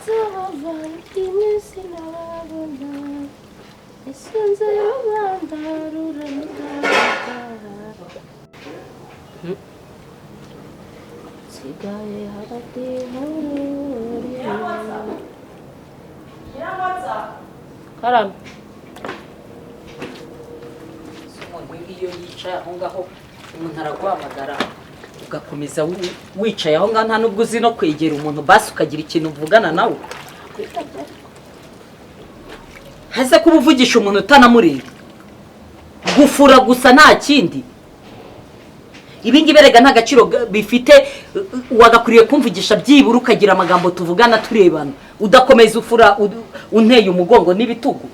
Z'abavandimwe sinababona, isunze rubanda rurarutaha, nsigaye hagati nk'ururimi. Karame. Umuntu iyo yicaye aho ngaho, umuntu araguhamagara ugakomeza wicaye aho ngaho, nta nubwo uzi no kwegera umuntu basi ukagira ikintu uvugana nawe. Hase kuba uvugisha umuntu utanamureba, gufura gusa nta kindi. Ibi ngibi erega nta gaciro bifite. Wagakwiriye kumvugisha byibura ukagira amagambo tuvugana turebana, udakomeza ufura unteye umugongo n'ibitugu.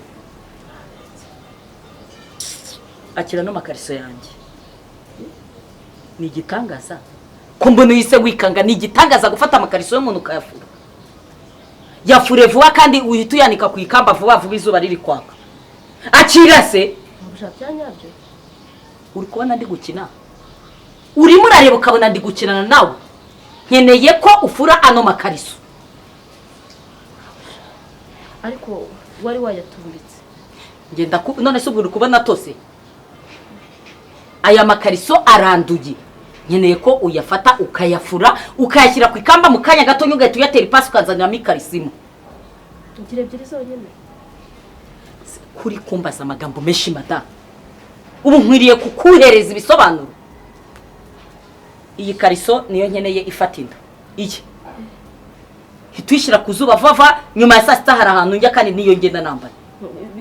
Akira no makariso yanjye. Ni igitangaza ko mbona uhise wikanga. Ni igitangaza gufata amakariso y'umuntu ukayafura. Yafure vuba kandi uhita uyanika ku ikamba vuba vuba izuba riri kwaka. Akira se. Ubusha bya nyabyo. Uri kubona ndi gukina? Urimo urareba ukabona ndi gukinana nawe? Nkeneye ko ufura ano makariso. Ariko wari wayatumbitse. Ngenda none se ubwo uri kubona atose? Aya makariso aranduye, nkeneye ko uyafata ukayafura, ukayashyira ku ikamba mu kanya gato, ugahita uyatera ipasi ukanzaniramo ikariso imwe. Ugira ebyiri zonyine. Kuri kumbaza amagambo menshi, madamu, ubu nkwiriye kukuhereza ibisobanuro. Iyi kariso niyo nkeneye ifata inda. Iyi hita uyishyira ku zuba vava. Nyuma ya saa sita hari ahantu njya kandi niyo ngenda nambaye.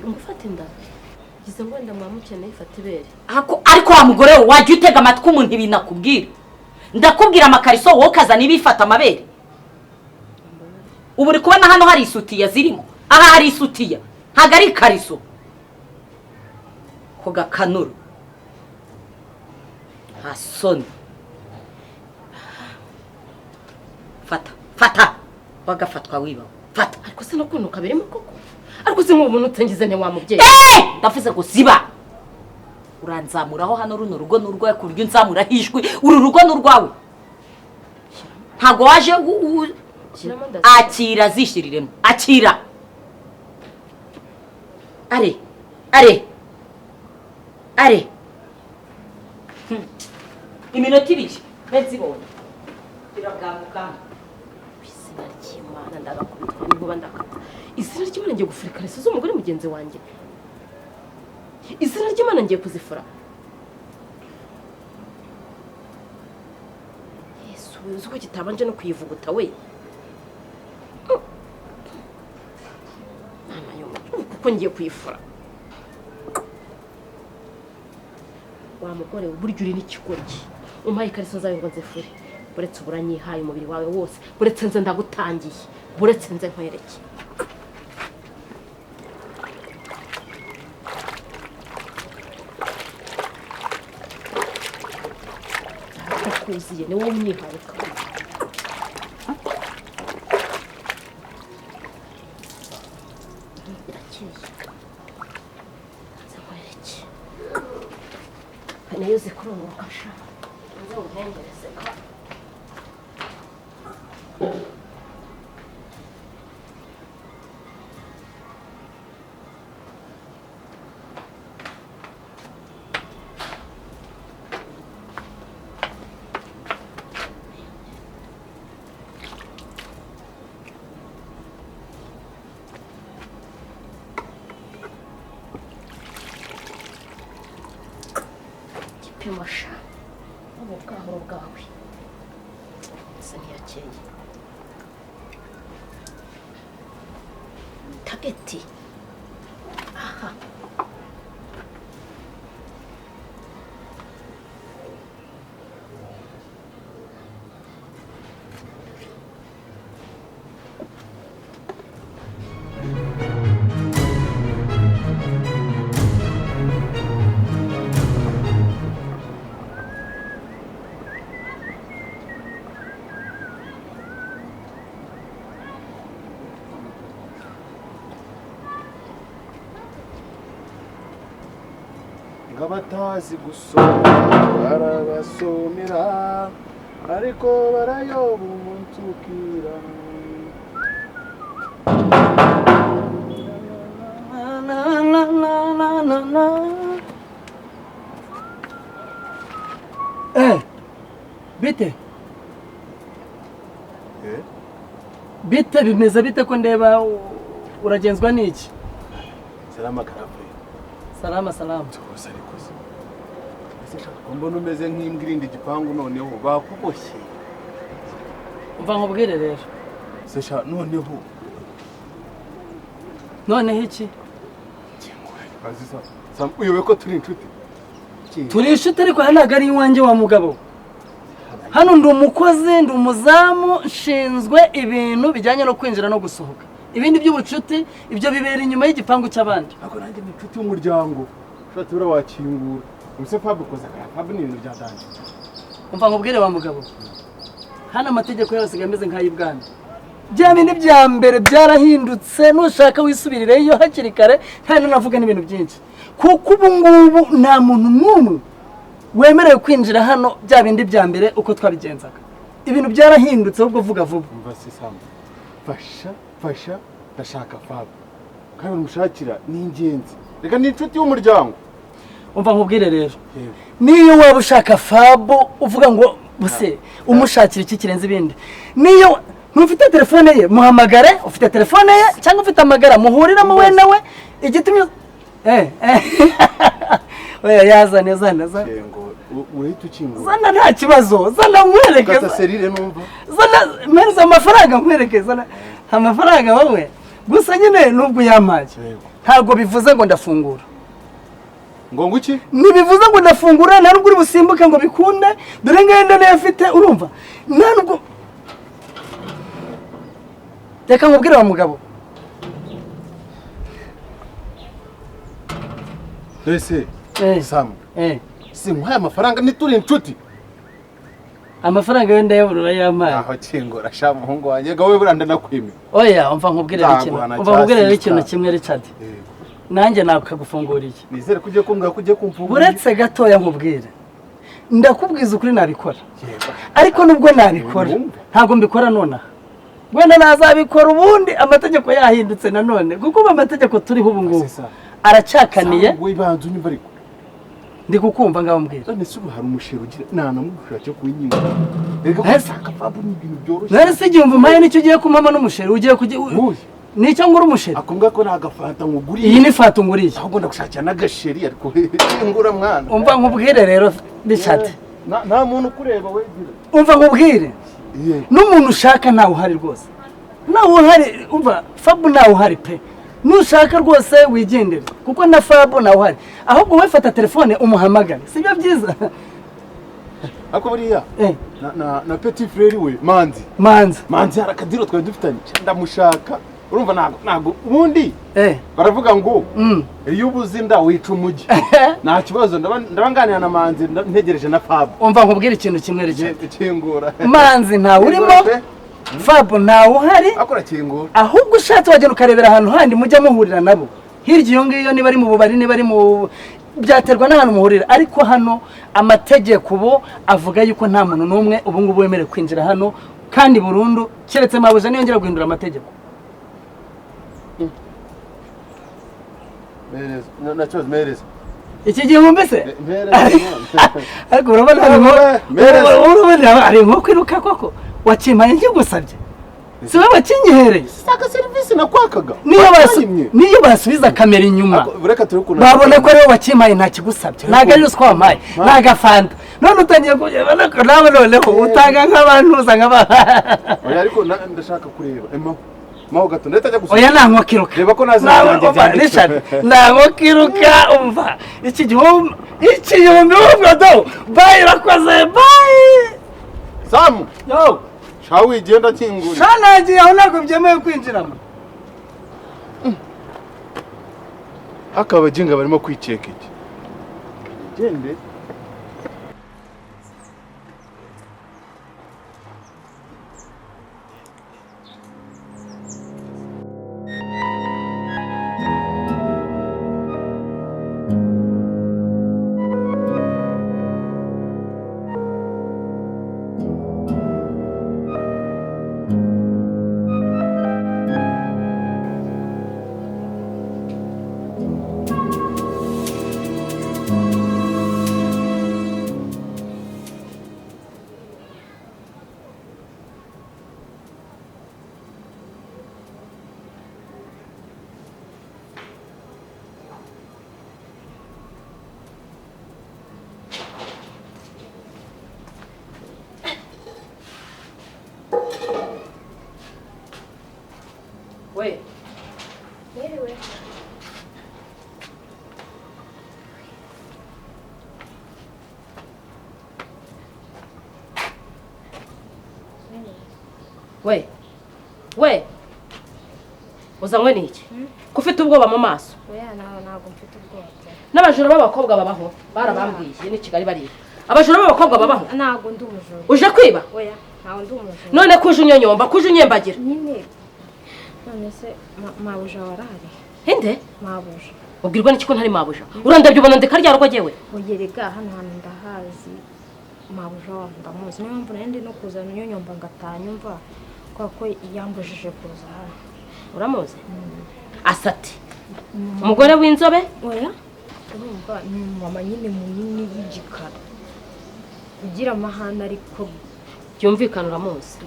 Ngufata inda ngize ngo wenda mwamukeneye ifata ibere. Ariko wa mugore we, wajya utega amatwi umuntu ibintu akubwira. Ndakubwira amakariso, wowe ukazana ibifata amabere. Ubu uri kubona hano hari isutiya zirimo? Aha hari isutiya, ntabwo ari ikariso. Ko gakanura, nta soni. Fata, fata, wagafatwa wibawe, fata. Ariko se no kunuka birimo koko? Ariko se nk'ubu umuntu utangize nte wa mubyeyi? Ndavuze ngo ziba. Uranzamuraho hano? Runo rugo ni urwawe ku buryo unzamuraho ijwi? Uru rugo ni urwawe, ntabwo waje Shyiramo ndasi. Akira, zishyiriremo, akira. Are are are. Iminota 2 mbe nzibonye, birabwanguka. Izina ry'Imana, ndagakubitwa n'inkuba, ndakata. Izina ry'Imana, ngiye gufura ikariso z'umugore mugenzi wanjye. Izina ry'Imana, ngiye kuzifura. Yesu we, uzi ko kitabanje no kuyivuguta we? Mama yo, kuko ngiye kuyifura. Wa mugore we, burya uri n'ikigoryi. Umpaye ikariso zawe ngo nzifure? Buretse uburanyihaye umubiri wawe wose. Buretse nze ndagutangiye, buretse nze nkwereke. Ndakuziye, ni wowe unyihaye kabiri. Birakeye, nze nkwereke. Nayo zikurunguruka sha, nze nguhengereze ka. Gipimo sha, ubu bwahoro bwawe ese ntiyakeye tageti aha. Ng'abatazi gusoma barabasomera, ariko barayoba umunsi ukira. Bite bimeze bite ko ndeba uragenzwa n'iki? Salama karafure. Salama salama. Tuza ariko se. Ese shaka ko mbona umeze nk'imbwa irinda igipangu noneho bakuboshye. Umva nkubwire rero. Se sha noneho. Noneho iki? Aziza, Sam uyobe ko turi inshuti. Turi inshuti ariko hano ntabwo ari iwanjye wa mugabo. Hano ndi umukozi, ndi umuzamu, nshinzwe ibintu bijyanye no kwinjira no gusohoka. Ibindi by'ubucuti ibyo bibera inyuma y'igipangu cy'abandi. Ako nanjye ni inshuti y'umuryango. Ushatse bura wakingura. Umse Fab ukoze akaya Fab ni ibintu bya danje. Umva nkubwire wa mugabo. Hano amategeko yose ameze nk'ay'ibwami. Bya bindi bya mbere byarahindutse, nushaka wisubirireyo hakiri kare, kandi navuga n'ibintu byinshi. Kuko ubu ngubu nta muntu n'umwe wemerewe kwinjira hano bya bindi bya mbere uko twabigenzaga. Ibintu byarahindutse ahubwo vuga vuba. Umva se Sam. Fasha, fasha, ndashaka Fab. Kandi umushakira ni ingenzi. Reka ni inshuti y'umuryango. Umva nkubwire rero. Niyo waba ushaka Fab uvuga ngo buse umushakira iki kirenze ibindi. Niyo ntufite telefone ye muhamagare, ufite telefone ye cyangwa ufite amagara muhuriramo we nawe igitumye oya yazane zana zana. Ngo urahita ukingura. Zana nta kibazo, zana nkwereke. Kata serire numva. Zana mpereza amafaranga nkwereke, zana amafaranga wowe. Gusa nyine nubwo yampaye ntabwo bivuze ngo ndafungura. Ngo nguki? Ntibivuze ngo ndafungura, nta nubwo uri busimbuke ngo bikunde, dore ngenda nayo afite urumva. Nta nubwo reka nkubwire wa mugabo. Ese Sam. Sinkwaye amafaranga nituri inshuti. Amafaranga yo ndayabura yampaye. Aho kingura sha muhungu wanjye gawe buranda nakwime. Oya umva nkubwire ikintu. Umva nkubwire ikintu kimwe Richard. Nanjye nakagufunguriye. Nizere kujye kumbwa kujye kumfungurira. Uretse gatoya nkubwire. Ndakubwiza ukuri nabikora. Ariko nubwo nabikora ntabwo mbikora nonaha. Wenda nazabikora ubundi amategeko yahindutse nanone kuko amategeko turiho ubu ngubu aracyakaniye. Wibanze unyumva ariko. Ndi kukumva ngaho mbwira. None se ubu hari umushero ugira nanamugusha cyo kuyinyinga. Reka gushaka Fab ni ibintu byoroshye. None se igihe umva nicyo ugiye kumama n'umushero ugiye kujya nicyo ngura umushero. Akumbwa ko nagafanta nguguriye. Iyi ni fanta nguriye. Ahubwo ndagushakira n'agasheri ariko ngura mwana. Umva nkubwire rero Richard. Nta muntu kureba we gira. Umva nkubwire. N'umuntu ushaka ntawe uhari rwose. Ntawe uhari umva Fab ntawe uhari pe. Nushaka rwose wigendere kuko na Fab nawe uhari. Ahubwo we fata telefone umuhamagare. Sibyo byiza? Ako buriya na petit frère we Manzi. Manzi. Manzi harakadiro twari dufitanye. Ndamushaka. Urumva ntago ubundi baravuga ngo iyo ubuze inda wica umugi. Nta kibazo ndabanganira na Manzi ntegereje na Fab. Umva nkubwire ikintu kimwe Richard. Kingura. Manzi ntawe urimo. Fab ntawe uhari. Akora kingura. Ahubwo ushatse wagenda ukarebera ahantu handi mujya muhurira nabo. Hirya iyo ngiyo niba ari mu bubari niba ari mu byaterwa n'ahantu muhurira, ariko hano amategeko ubu avuga yuko nta muntu n'umwe ubu ngubu wemerewe kwinjira hano kandi burundu keretse mabuja niyongera guhindura amategeko. Mereza, na mereza. Iki gihumbi se? Ariko urabona urabona ari nko kwiruka koko wakimpaye nkigusabye. Si wowe wakinyihereye. Saka service nakwakaga. Niyo basubiza kamera inyuma. Babona ko ariwe wakimpaye nta kigusabye. Ntago ari ruswa wampaye. Nagafanta. None utangiye kujya nawe noneho utanga nk'abantu uza nk'aba. Oya ariko ndashaka kureba. Emma maho gato ndeta gusa. Oya nta nkokiruka. Reba ko naza nanjye byanditse. Richard nta nkokiruka umva. Iki gihumbi ubwo do. Bye rakoze bye. Sam. Yo. Shawi igenda kingura. Shanagiye aho ntabwo byemewe kwinjiramo. Akaba jinga barimo kwiceka iki. Gende. We. Mwiriwe. We. We. Uzanywe n'iki? Ko ufite ubwoba mu maso? Oya ntabwo mfite ubwoba. N'abajura b'abakobwa babaho barabambwiye ni Kigali bariba. Abajura b'abakobwa babaho? Ntabwo ndi umujura. Uje kwiba? Oya ntabwo ndi umujura. None kuje unyonyomba, kuje unyembagira. Nyine none se mabuja warahari? Inde? Mabuja. Ubwirwa n'iki ko ntari mabuja? Urandabye ubona ndeka rya rugo jyewe? Oya hano hantu ndahazi. Mabuja wawe ndamuzi. Niyo mpamvu nari ndi no kuzana unyonyomba ngatanyumva kubera ko yambujije kuza hano. Uramuzi? Asati. Umugore w'inzobe? Oya. Urumva ni mama nyine munini w'igikara. Ugira amahane ariko byumvikana uramuzi.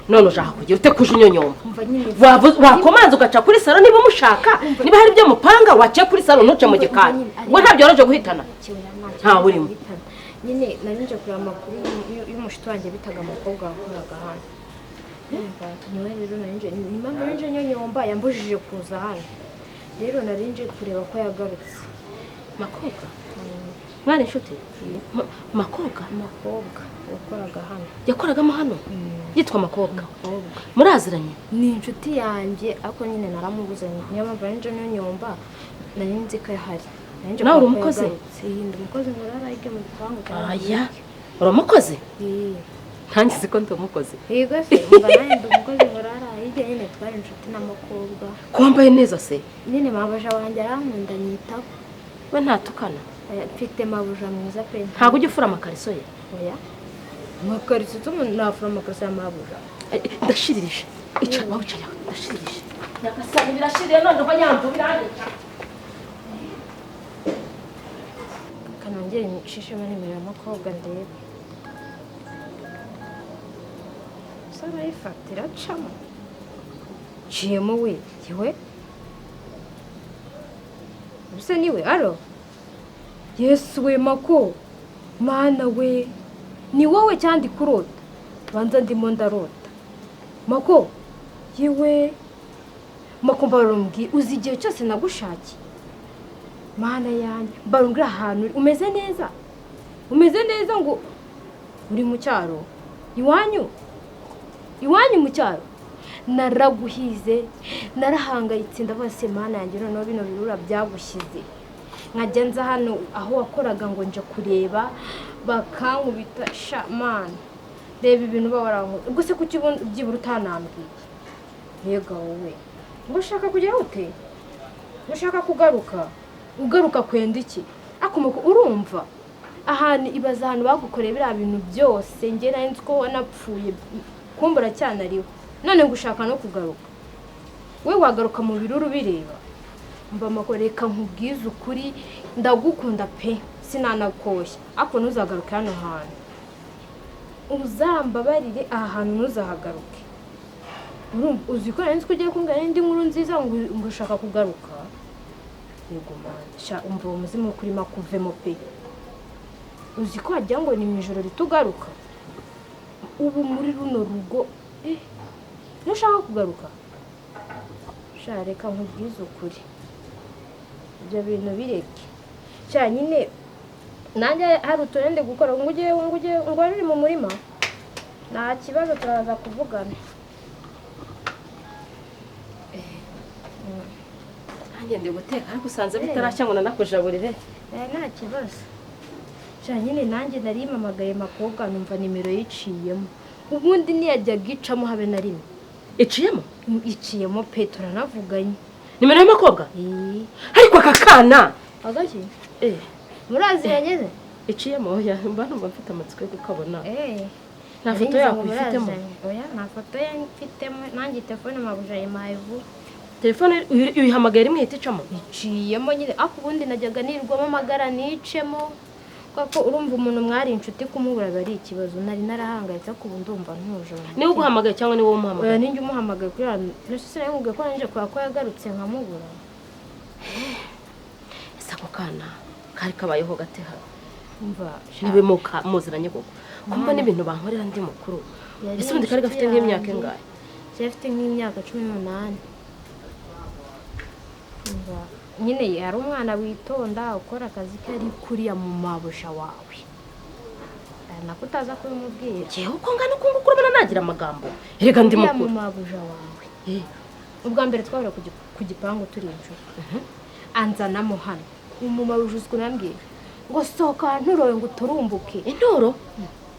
None ushaka kugira ute kuje unyonyomba? Wakomanza ugaca kuri salo niba umushaka, niba hari ibyo mupanga waciye kuri salo ntuce mu gikari. Ubwo ntabyo woroje guhitana. Nta burimo. Nyine nari nje kureba amakuru y'umushuti wanjye bitaga umukobwa wakoraga hano. Niwe rero nari nje, ni mpamvu nari nje nyonyomba yambujije kuza hano. Rero nari nje kureba ko yagarutse. Makobwa? Mwana inshuti? Makobwa? Makobwa wakoraga hano. Yakoragamo hano? Yitwa Makobwa. Muraziranye? Ni inshuti yanjye ariko nyine naramubuze. Niyo mpamvu nari nje nyonyomba nari nzi ko ahari. Nawe uri umukozi? Ndi umukozi nkorera hirya mu gipangu cyanjye. Aya, uri umukozi? Ntange nzi ko ndi umukozi. Yego se, umva nanjye ndi umukozi nkorera hirya nyine twari inshuti n'amakobwa. Ko wambaye neza se? Nyine mabuja wanjye arankunda nyitaho. We ntatukana? Mfite mabuja mwiza pe. Ntabwo ujya ufura amakariso ye? Oya. Amakariso nafura amakariso ya mabuja. Ndashiririje. Icara wawe icara ndashiririje. Nyagasani birashiriye noneho yamvu biranyica. Kanongere nshishemo nimero ya makobwa ndebe. Arayifata iracamo. Nciyemo we, yewe. Ubuse niwe aro? Yesu we Mako. Mana we. Ni wowe cyandi kurota. Banza ndimo ndarota. Mako. Yewe. Mako mbarumbwi uzi igihe cyose nagushakiye. Mana yanjye mbarumbwira ahantu umeze neza. Umeze neza ngo uri mu cyaro. Iwanyu? Iwanyu mu cyaro. Naraguhize, narahangayitse ndavuga se mana yanjye noneho bino birura byagushyize. Nkajya nza hano aho wakoraga ngo nje kureba bakankubita sha mana. Reba ibintu uba warankoze. Ubwo se kuki byibura utanambwiye? Yega wowe. Ngo ushaka kugera ute? Ngo ushaka kugaruka? Ugaruka kwenda iki? Akomoko urumva? Ahantu ibaza ahantu bagukoreye biriya bintu byose njye nari nzi ko wanapfuye kumbura cyane ariho. None ngo ushaka no kugaruka. We wagaruka mu biruru bireba. Mba Mako reka nkubwize ukuri ndagukunda pe sinanakoshya. Ariko ntuzagaruke hano hantu. Uzambabarire aha hantu ntuzahagaruke. Urumva uzi ko nari nzi ko ugiye kumbwira n'indi nkuru nziza ngo ushaka kugaruka. Yego mana, sha umva uwo muzimu kuri makuvemo pe. Uzi ko wagira ngo ni mu ijoro ritugaruka. Ubu muri runo rugo ntushaka kugaruka? Sha reka nkubwize ukuri. Ibyo bintu bireke. Sha nyine nanjye hari uturende gukora ngo ujye ngo uri mu murima. Nta kibazo turaza kuvugana. Nanjye ndi guteka ariko usanze bitarashya ngo nanakujaburire. Nta kibazo. Sha nyine nanjye nari mpamagaye Makobwa numva nimero yiciyemo. Ubundi ntiyajyaga icamo habe na rimwe. Iciyemo? Iciyemo pe turanavuganye. Nimero y'Makobwa? Ariko aka kana. Agaki? Muraziranye se? Iciyemo oya mba numva mfite amatsiko yo kukabona. Nta foto yako ifitemo? Oya nta foto ye mfitemo nanjye telefone mabuja yimpaye vuba. Telefone uyihamagaye rimwe ihita icamo? Iciyemo nyine ariko ubundi najyaga nirwamo amagara nicemo. Kuko urumva umuntu mwari inshuti kumubura bari ikibazo nari narahangayitse ko ubu ndumva ntuje. Niwe uguhamagaye cyangwa niwe umuhamagaye? Oya ninjye umuhamagaye kuri nese sinamubwiye ko nanje kwa ko yagarutse nkamubura. Ese ako kana kari kabayeho gate hano? Umva niwe muziranye koko. Kumva n'ibintu bankorera ndi mukuru. Ese ubundi kari gafite nk'imyaka ingahe? Yari afite nk'imyaka 18. Umva, nyine yari umwana witonda ukora akazi ke, ari kuriya mu mabuja wawe. Nako utaza kubimubwira. Jewe uko ngana uko nguko urabona nagira amagambo. Erega ndi Uriya mukuru. mu mabuja wawe. Ubwa mbere twahura ku gipangu turi inshuti. Anzanamo hano. Umumabuja uzi ukuntu yambwiye ngo sohoka nturoye ngo uturumbuke. Inturo?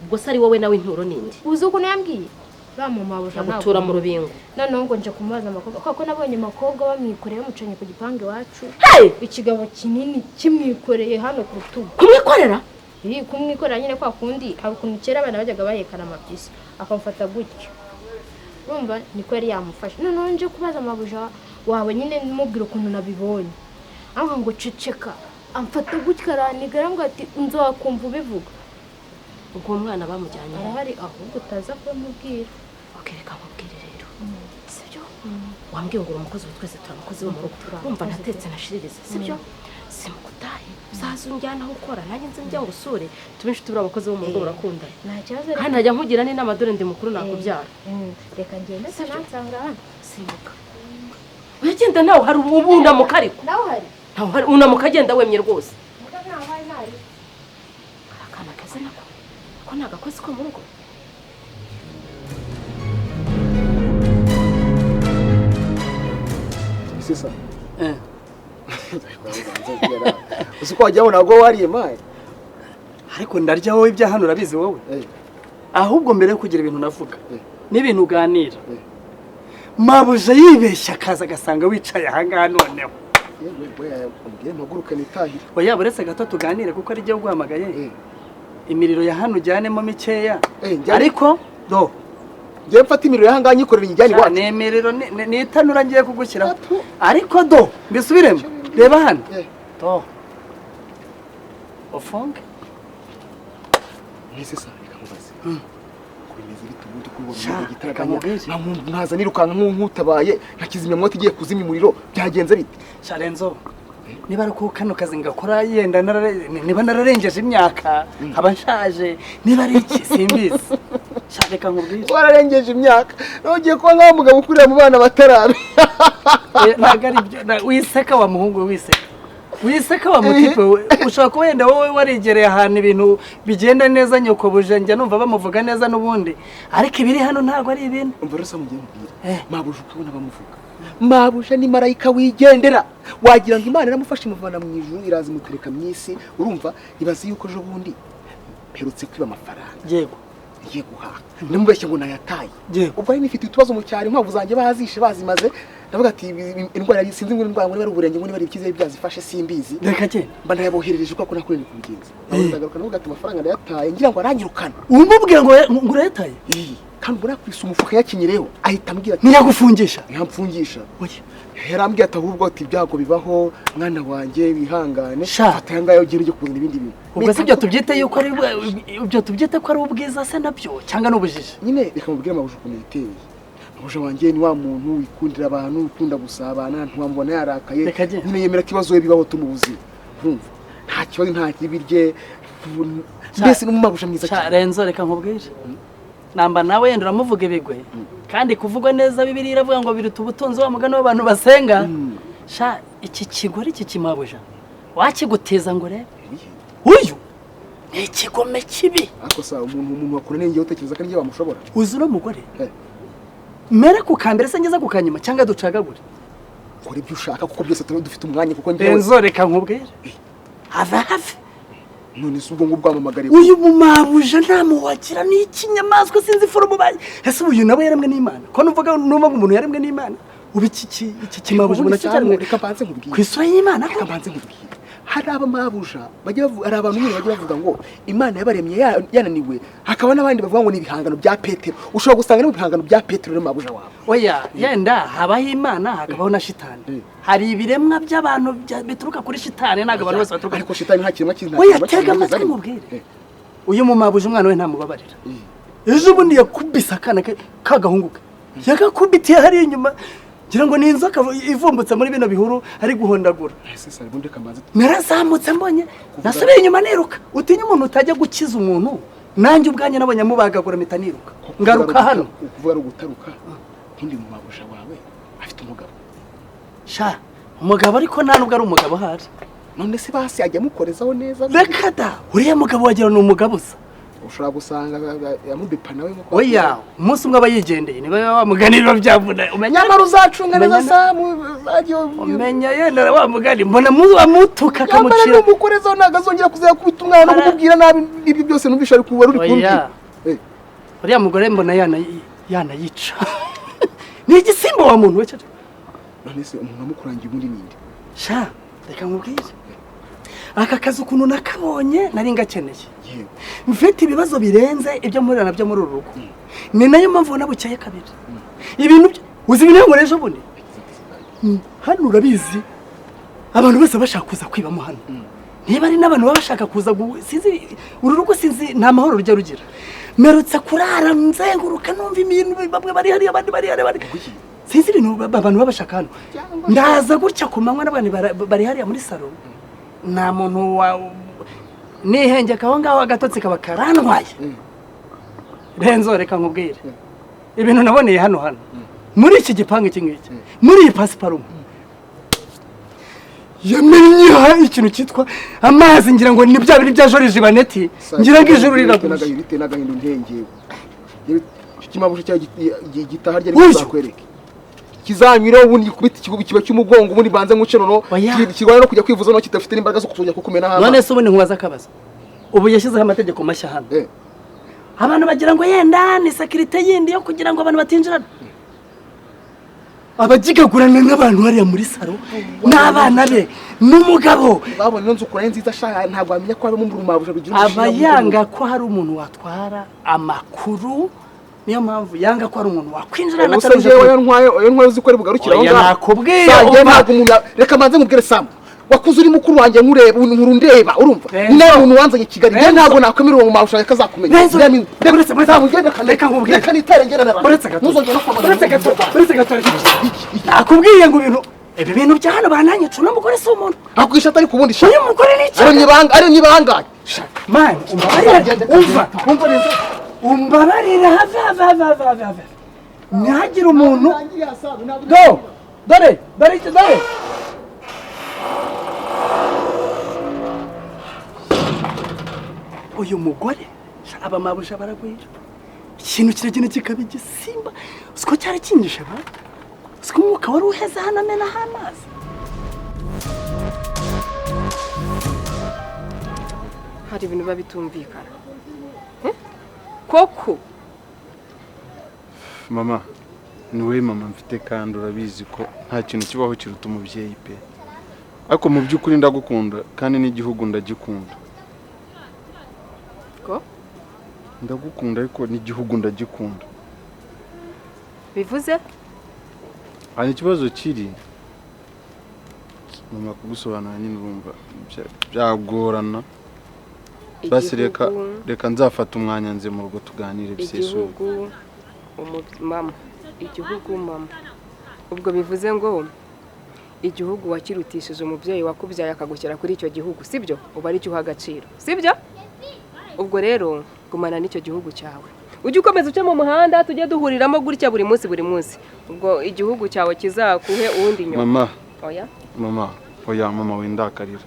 Ubwo se ari wowe nawe inturo ninde? Uzi ukuntu yambwiye? Uriya mu mabuja ntabwo. Agutura mu rubingo. Noneho ngo nje kumubaza amakobwa kuko nabonye amakobwa bamwikoreye bamucanye ku gipangu iwacu. Hey! Ikigabo kinini kimwikoreye hano ku rutugu. Kumwikorera? Iri kumwikorera nyine kwa kundi hari ukuntu kera abana bajyaga bahekana amapisi akamufata gutyo. Urumva niko yari yamufashe. Noneho nje kubaza amabuja wawe nyine mubwira ukuntu nabibonye. Aho ngo ceceka amfata gutya araniga arambwira ati nzakumva ubivuga. Ubwo mwana bamujyanye arahari ahubwo utaza kumubwira. Okay, reka nkubwire rero. Sibyo? Wambwiye ngo uri umukozi wa twese turi abakozi bo mu rugo. Urumva natetse nashiririza, sibyo? Simukutahe uzaze unjyana aho ukora nanjye nze njya ngusure tube inshuti, buri abakozi bo mu rugo barakundana. Nta kibazo. Kandi najya nkugira n'inama dore ndi mukuru nakubyara. Reka ngende sinansanga hano. Simbuka. Uragenda nawe hari ubunamuka ariko. Nawe hari? Nawe hari unamuka agenda wemye rwose. Nawe hari nari. Akana keza nako. Ko ni agakozi ko mu rugo. Sisa. Uzi ko wajyaho ntabwo wariye mayi. Ariko ndarya wowe ibya hano urabizi wowe. Ahubwo mbere yo kugira ibintu navuga n'ibintu uganira. Mabuja yibeshya akaza agasanga wicaye aha ngaha noneho. Yewe mpaguruke nitahire. Oya buretse gato tuganire kuko ari jye uguhamagaye. Imiriro ya hano ujyanemo mikeya. Ariko do ngiye mfata imiriro ya hangaha nyikorera ijyane iwacu. Ni imiriro ni itanura ngiye kugushyira. Ariko do mbisubiremo. Reba hano. Do. Ufunge. Mwese sa reka nkubaze. Kubimeze bite ubundi kubona igitaraganya nkaza nirukanka nk'utabaye nka kizimyamwoto igiye kuzimya umuriro byagenze bite? Sharenzo. Niba ari uko kano kazi ngakora yenda niba nararengeje imyaka nkaba nshaje niba ari iki simbizi. Reka nkubwire. Wararengeje imyaka ugiye kuba nk'aho mugabo ukurira mu bana batarabe. Ntabwo ari byo. Wiseka wa muhungu wiseka. Wiseka wa mutipe we. Ushobora kuba wenda wowe warigereye ahantu ibintu bigenda neza nyoko buje njya numva bamuvuga neza n'ubundi. Ariko ibiri hano ntabwo ari ibintu. Umva rero mugiye mubwira. Mabuja ukabona bamuvuga. Mabuja ni marayika wigendera. Wagira ngo Imana iramufashe imuvana mu ijuru iraza imutereka mu isi. Urumva ibaze yuko ejo bundi mperutse kwiba amafaranga. Yego. Ngiye guhaha. Ndamubeshye ngo nayataye. Ubwo ari nifite utubazo mu cyaro inkwavu zanjye bazishe bazimaze. Ndavuga ati indwara yari sinzi ngo indwara ngo bari uburenge ngo bari ikize byazifashe simbizi. Reka genda. Mba ndayaboherereje uko nakoreye kubigenza. Ndagaruka ndavuga ati amafaranga ndayataye ngira ngo aranyirukana. Umubwira ngo ngo urayataye? Kandi ubona kwisa umufuka yakinyireho ahita ambwira ati ntiyagufungisha. Ntiyampfungisha. Yarambwiye ati ahubwo ati ibyago bibaho mwana wanjye wihangane. Fata aya ngaya ugende ujye kuzana ibindi bintu. Ubwo si ibyo tubyite yuko ari ibyo tubyite ko ari ubwiza se nabyo cyangwa n'ubujiji? Nyine reka mubwire amabuja ukuntu yiteye. Mabuja wanjye ni wa muntu wikundira abantu ukunda gusabana ntiwamubona yarakaye. Nyine yemera ko ibibazo bibaho tumubuzi. Urumva nta kibazo nta kibirye mbese n'umumabusha mwiza cyane. Renzo reka nkubwire. Namba nawe yenda uramuvuga ibigwe kandi kuvugwa neza Bibiliya iravuga ngo biruta ubutunzi wa mugani w'abantu basenga. Sha iki kigore iki kimabuja wakiguteza ngo rebe uyu ni ikigome kibi. Ariko sa umuntu wakura nenge utekereza ko ngiye bamushobora. Uzi uno mugore mere ku kambere se ngeza ku kanyuma cyangwa ducagagure. Kora ibyo ushaka kuko byose turi dufite umwanya kuko ngewe Renzo reka nkubwire. Have have. None se ubwo ngubwo bwamamagariye uyu mumabuja ntamuwagira ni ikinyamaswa sinzi iforomo baye. Ese uyu nawe yaremwe n'Imana? Ko numvaga numva umuntu yaremwe n'Imana ubu iki kimabuja umuntu cyaremwe. Reka mbanze nkubwire. Ku isura y'Imana reka mbanze nkubwire. Hari abamabuja bajya bavuga ari abantu nyine bajya bavuga ngo Imana yabaremye yananiwe, hakaba n'abandi bavuga ngo ni ibihangano bya Petero. Ushobora gusanga ni ibihangano bya Petero rero mabuja wawe. Oya yenda habaho Imana hakabaho na shitani. Hari ibiremwa by'abantu bituruka kuri shitani ntabwo abantu bose baturuka. Ariko shitani nta kiremwa kizina. Oya tega amatwi mubwire. Uyu mumabuja umwana we ntamubabarira. Ejo bundi yakubise akana ke kagahungu ke. Yakakubitiye hari inyuma. Ngira ngo ni inzoka ivumbutse muri bino bihuru ari guhondagura. Narazamutse mbonye nasubiye inyuma niruka. Utinya umuntu utajya gukiza umuntu nanjye ubwanjye nabonye amubagagura mpita niruka. Ngaruka hano. Kuvuga ari ugutaruka. Undi mu mabusha wawe afite umugabo. Sha umugabo ariko nta nubwo ari umugabo ahari. None se basi ajya amukorezaho neza? Reka da, uriya mugabo wagira ni umugabo usa. Ushobora gusanga yamubipa nawe nko. Oya, umunsi umwe aba yigendeye niba wamuganira byavuna. Umenya nyamara uzacunga neza Samu agiye umenya yenda wa mugani mbona amutuka akamucira. Nyamara numukorezaho ntabwo azongera kuzakubita umwana no kukubwira nabi ibyo byose numvisha ari kuba uri kumbwira. Uriya mugore mbona yanayica. Ni igisimba wa muntu we. None se umuntu amukurangiye ubundi ninde? Sha reka nkubwire. Aka kazi ukuntu nakabonye nari ngakeneye. Mfite ibibazo birenze ibyo murira nabyo muri uru rugo. Ni nayo mpamvu nabukeye kabiri. Ibintu uzi ibintu nkoresha ubundi. Hano urabizi abantu bose bashaka kuza kwibamo hano. Niba ari n'abantu baba bashaka kuza sinzi uru rugo sinzi nta mahoro rujya rugira. Merutse kurara nzenguruka numva ibintu bamwe bari hariya abandi bari hariya bari. Sinzi ibintu abantu baba bashaka hano. Ndaza gutya ku manywa n'abandi bari hariya muri salo. Nta muntu wa nihengeka aho ngaho agatotsi kaba karantwaye. Renzo reka nkubwire. Ibintu naboneye hano muri iki gipangu iki ngiki muri iyi pasiparumu yamenye ikintu cyitwa amazi ngira ngo ni bya biri bya George Baneti ngira ngo ijuru riragusha. N'agahinda ntengewe. Ikimabusha cya gitaha rye rizakwereke. Kizanywireho ubundi gikubita ikiba cy'umugongo ubundi banze nkuce nono kirwana no kujya kwivuza no kidafite n'imbaraga zo kuzongera kukumena hano. None se ubundi nkubaza akabazo. Ubu yashyizeho amategeko mashya hano. Abantu bagira ngo yenda ni security yindi yo kugira ngo abantu batinjira. Abagigagurana n'abantu hariya muri salo n'abana be n'umugabo. Babonye nzo ukora nziza sha ntabwo amenya ko harimo umurumabusha bigira umushinga. Abayanga ko hari umuntu watwara amakuru. Niyo mpamvu yanga ko ari umuntu wakwinjira na taruje. Oya ntwaye uzi ko ari bugarukira aho ngaho. Nakubwiye ntabwo umuntu reka manze nkubwire Sam. Wakuze uri mukuru wanjye nkureba nkurundeba urumva. Nawe umuntu wanzanye Kigali nge ntabwo nakwemera uwo mabusha akazakumenya. Reka nkubwire. Reka nitarengera n'abantu. Uretse gato. Nakubwiye ngo ibintu ibi bintu bya hano bananyica uno mugore si umuntu. Akwisha atari kubundi sha. Uyu mugore ni iki? Aremye ibanga. Man, umva. Umva neza. Umbabarira have. Ntihagira umuntu. Do. Dore. Uyu mugore abamabusha baragwira. Ikintu kiragenda kikaba igisimba. Siko cyari kinyishe ba. Siko umwuka wari uheze hano amena amazi. Hari ibintu babitumvikana. Koko mama ni wowe mama mfite kandi urabizi ko nta kintu kibaho kiruta umubyeyi pe. Ariko mu by'ukuri ndagukunda kandi n'igihugu ndagikunda. Ko ndagukunda ariko n'igihugu ndagikunda. Bivuze hari ikibazo kiri mama kugusobanura nyine urumva byagorana. Basi reka nzafata umwanya nze mu rugo tuganire bisesuye. Igihugu mama, igihugu mama. Ubwo bivuze ngo igihugu wakirutishije umubyeyi wakubyaye akagushyira kuri icyo gihugu, sibyo? Uba ari cyo uha agaciro, sibyo? Ubwo rero gumana n'icyo gihugu cyawe. Ujye ukomeza uce mu muhanda tujye duhuriramo gutya buri munsi buri munsi. Ubwo igihugu cyawe kizakuhe uwundi nyuma. Mama. Oya. Mama, oya mama wendakarira.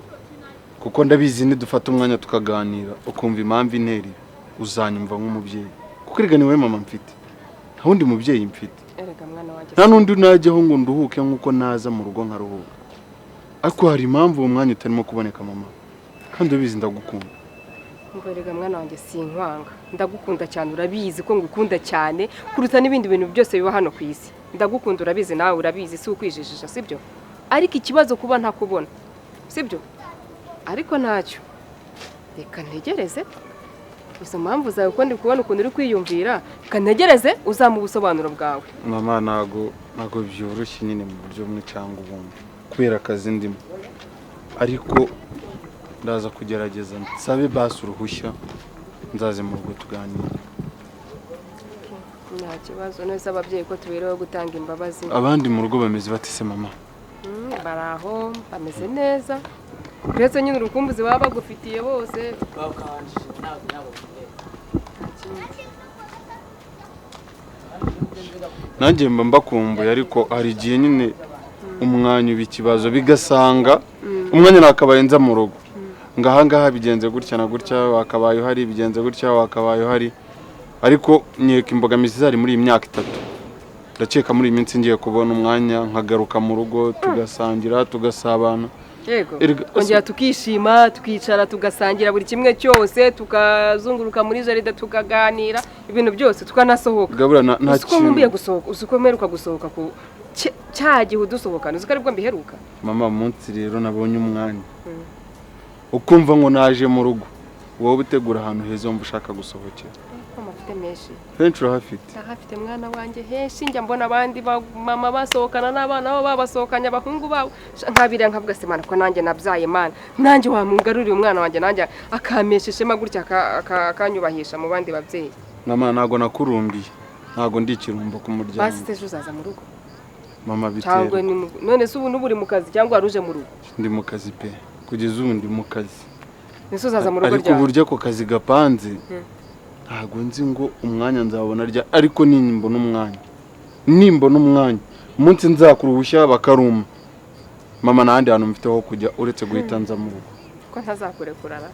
Kuko ndabizi nidufata umwanya tukaganira ukumva impamvu interi uzanyumva nk'umubyeyi. Kuko erega ni wowe mama mfite. Nta wundi mubyeyi mfite. Erega mwana wanjye. Nta n'undi najyaho ngo nduhuke nk'uko naza mu rugo nkaruhuka. Ariko hari impamvu uwo mwanya utarimo kuboneka mama. Kandi ubizi ndagukunda. Erega mwana wanjye sinkwanga. Ndagukunda cyane urabizi ko ngukunda cyane kuruta n'ibindi bintu byose biba hano ku isi. Ndagukunda urabizi nawe urabizi si ukwijijisha sibyo? Ariko ikibazo kuba ntakubona. Sibyo? Ariko ntacyo. Reka ntegereze. Izo mpamvu zawe ko ndi kubona ukuntu uri kwiyumvira, reka ntegereze uzamu ubusobanuro bwawe. Mama ntago byoroshye nyine mu buryo bumwe cyangwa ubundi kubera akazi ndimo. Ariko ndaza kugerageza nsabe basi uruhushya nzaze mu rugo tuganire. Nta kibazo neza ababyeyi ko tuberewe gutanga imbabazi. Abandi mu rugo bameze bate se mama? Baraho bameze neza. Uretse nyine urukumbuzi baba bagufitiye bose. Nanjye mba mbakumbuye, ariko hari igihe nyine umwanya uba ikibazo, bigasanga umwanya nakabaye nza mu rugo, ngaha ngaha bigenze gutya na gutya, wakabaye uhari, bigenze gutya, wakabaye uhari. Ariko nkeka imbogamizi zari muri iyi myaka 3. Ndakeka muri iyi minsi ngiye kubona umwanya nkagaruka mu rugo, tugasangira, tugasabana. Yego, kongera tukishima, tukicara, tugasangira buri kimwe cyose, tukazunguruka muri jaride, tukaganira ibintu byose, tukanasohoka. Gabura nta Uzi ko nkumbuye kintu. gusohoka? Uzi ko mperuka gusohoka ku cya gihe udusohokana? Uzi ko aribwo mbiheruka? Mama, munsi rero nabonye umwanya, ukumva ngo naje mu rugo, wowe utegura ahantu heza wumva ushaka gusohokera. Mama, afite menshi. Henshi urahafite. Ndahafite mwana wanjye, henshi. Njya mbona abandi mama basohokana n'abana babo, babasohokanye abahungu babo. Nkabiriya nkavuga se: "Mana, ko nanjye nabyaye, Mana, nanjye wamungaruriye umwana wanjye, nanjye akampesha ishema gutya, akanyubahisha mu bandi babyeyi." Mama, ntago nakurumbiye, ntago ndi ikirumbo ku muryango. Basi se ejo uzaza mu rugo? Mama, Cyangwa biterwa. ni none se ubu n'ubu uri mu kazi cyangwa wari uje mu rugo? Ndi mu kazi pe, kugeza ubu ndi mu kazi. Ese uzaza mu rugo Ariko ryawe? uburyo ako kazi gapanze, ntago nzi ngo umwanya nzabona rya, ariko nimbona umwanya, umunsi nzakura uruhushya bakaruma, mama, nta handi hantu mfite ho kujya uretse guhita nza mu rugo. Ko ntazakurekurara?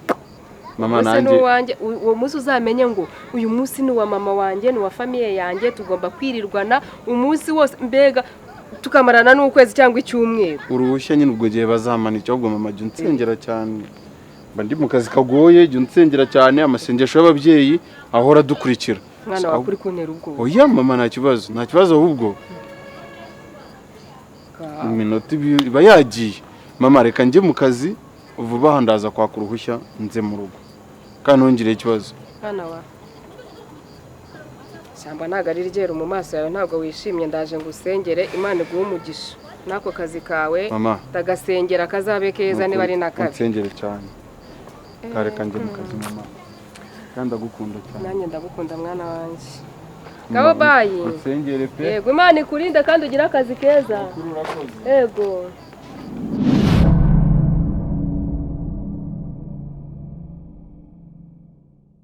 Mama, Ese nanjye n'uwanjye uwo munsi uzamenye ngo uyu munsi ni uwa mama wanjye, ni uwa famille yanjye, tugomba kwirirwana umunsi wose, mbega tukamarana n'ukwezi cyangwa icyumweru. Uruhushya nyine ubwo gihe bazamanika. Ahubwo mama, jya unsengera cyane, mba ndi mu kazi kagoye, jya unsengera cyane, amasengesho y'ababyeyi ahora adukurikira. Mwana wawe, uri kuntera ubwoba. Oya mama, nta kibazo, nta kibazo, ahubwo iminota iba yagiye. Mama, reka njye mu kazi vuba aha, ndaza kwaka uruhushya nze mu rugo, kandi ntongere ikibazo. Mwana wa, ishyamba ntabwo ari ryeru mu maso yawe, ntabwo wishimye. Ndaje ngo usengere, Imana iguhe umugisha n'ako kazi kawe. Mama. Ndagasengera kazabe keza niba ari na kabi. Unsengere cyane. Reka njye mu kazi mama, kandi ndagukunda cyane. Nanjye ndagukunda mwana wanjye. Ngabo, bye. Unsengere pe. Yego, Imana ikurinde kandi ugire akazi keza. Yego.